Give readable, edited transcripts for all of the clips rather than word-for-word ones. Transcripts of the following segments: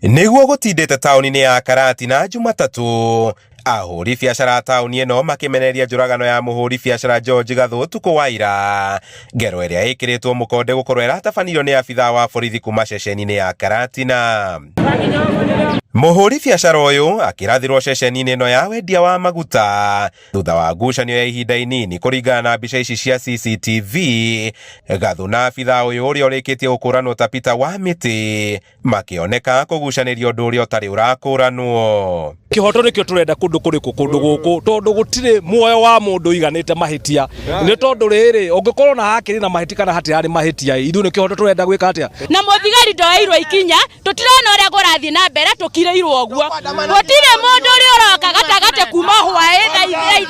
Nĩguo gũtindĩte taũni-inĩ ya Karatina Jumatatũ, ahũri biacara a taũni ĩno makĩmenereria njũragano ya mũhũri biacara George Gathũ ũtukũ wa ira, ngero ĩrĩa ĩkĩrĩtwo mũkonde gũkorwo ĩratabanirio nĩ abithaa wa borithi kuma ceceni-inĩ ya Karatina. Mũhũri biacara ũyũ akĩrathĩrwo ceceni-inĩ ĩno ya wendia wa maguta thutha wa ngucanio ya ihinda inini kũringana na mbica ici cia CCTV. Gathũ na abithaa ũyũ ũrĩa ũrĩkĩtie gũkũranwo ta Peter wa Mĩtĩ makĩoneka kũgucanĩria ũndũ ũrĩa ũtarĩ ũrakũranwo. Kĩhoto nĩkĩo tũrenda kũndũ kũrĩkũ kũndũ gũkũ tondũ gũtirĩ muoyo wa mũndũ ũiganĩte mahĩtia nĩ tondũ rĩrĩ ũngĩkorwo na hakĩrĩ na mahĩtia kana hatirarĩ mahĩtia ithuĩ nĩ kĩhoto tũrenda gwĩka atĩa. Na mũthigari ndoeirwo ikinya, tũtirona ũrĩa kũrathiĩ na mbere, tũkirĩirwo ũguo. Gũtirĩ mũndũ ũrĩa ũroka gatagatĩ kuma hwaĩ thaa 5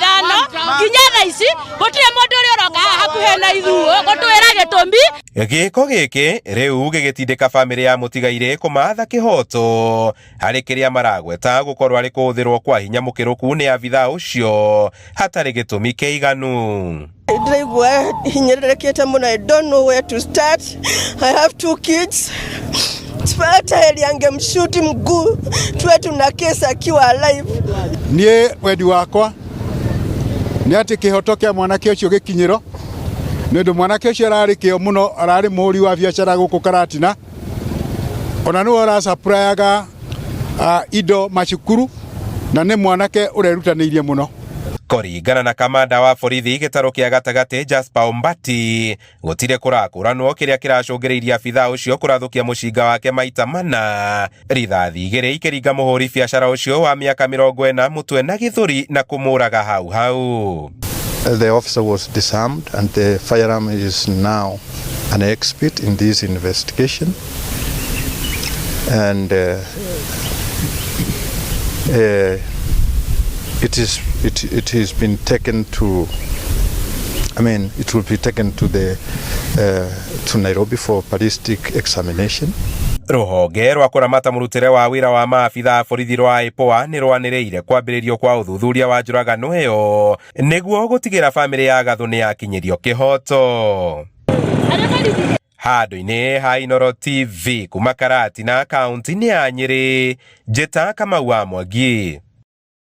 nginya thaa ici, gũtirĩ mũndũ ũrĩa ũroka haha hakuhĩ na ithuĩ gũtwĩra gĩtũmi. Gĩko gĩkĩ rĩu gĩgĩtindĩka bamĩrĩ ya mũtigairĩ kũmatha kĩhoto harĩ kĩrĩa maragweta gũkorwo arĩ kũhũthĩrwo kwa hinya mũkĩrũku nĩ abithaa ũcio hatarĩ gĩtũmi kĩiganu. Ndĩraigua hinyĩrĩrĩkĩte mũno. I don't know where to start. I have two kids. Hata heri angemshuti mguu tuwe tuna kesi akiwa alive. Niĩ wendi wakwa nĩ atĩ kĩhoto kĩa mwanake ũcio gĩkinyĩro nĩ ũndũ mwanake ũcio ararĩ kĩo mũno, ararĩ mũhũri wa biacara gũkũ Karatina, ona nĩwe ũracapurayaga indo macukuru na nĩ mwanake ũrerutanĩirie mũno. Kũringana na kamanda wa borithi gĩtarũ kĩa gatagatĩ Jasper Ombati, gũtirĩ kũrakũranwo kĩrĩa kĩracũngĩrĩirie abithaa ũcio kũrathũkia mũcinga wake maita mana, rithathi igĩrĩ ikĩringa mũhũri biacara ũcio wa mĩaka 40 mũtwe na gĩthũri na kũmũraga hau hau. The officer was disarmed and the firearm is now an exhibit in this investigation. And it has been taken to, I mean, it will be taken to the to Nairobi for ballistic examination. Rũhonge rwa kũramata mũrutĩre wa wĩra wa maabitha a borithi rwa IPOA nĩ rwanĩrĩire kwambĩrĩrio kwa ũthuthuria wa njũragano ĩyo nĩguo gũtigĩra bamĩrĩ ya Gathũ nĩ yakinyĩrio kĩhoto. Handũ-inĩ ha Inooro TV kuma Karatina kaunti-inĩ ya Nyĩrĩ, Njĩta Kamau wa Mwangi.